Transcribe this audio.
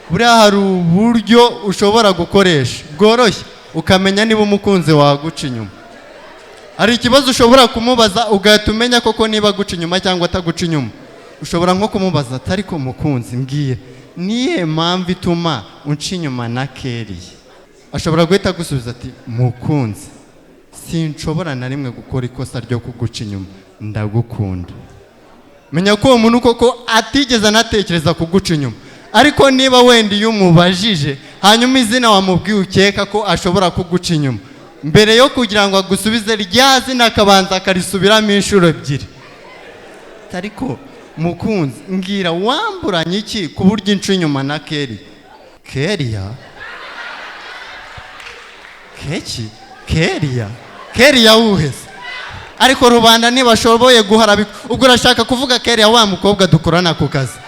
Buriya hari uburyo ushobora gukoresha bworoshye ukamenya niba umukunzi waguca inyuma. Hari ikibazo ushobora kumubaza ugahita umenya koko niba aguca inyuma cyangwa ataguca inyuma. Ushobora nko kumubaza ati: "Ariko mukunzi, mbwira, niyihe mpamvu ituma unca inyuma na Keriya?" Ashobora guhita agusubiza ati: "Mukunzi, sinshobora na rimwe gukora ikosa ryo kuguca inyuma, ndagukunda." Menya ko uwo muntu koko atigeze anatekereza kuguca inyuma. Ariko niba wenda iyo umubajije, hanyuma izina wamubwiye ukeka ko ashobora kuguca inyuma, mbere yo kugira ngo agusubize rya zina akabanza akarisubiramo inshuro ebyiri: "Ariko mukunzi, mbwira, wamburanye iki ku buryo inca inyuma na Keri?" "Keriya? Keki? Keriya? Keriya wuhese?" Ariko rubanda ntibashoboye guharabika. "Ubwo urashaka kuvuga Keriya wa mukobwa dukorana ku kazi?"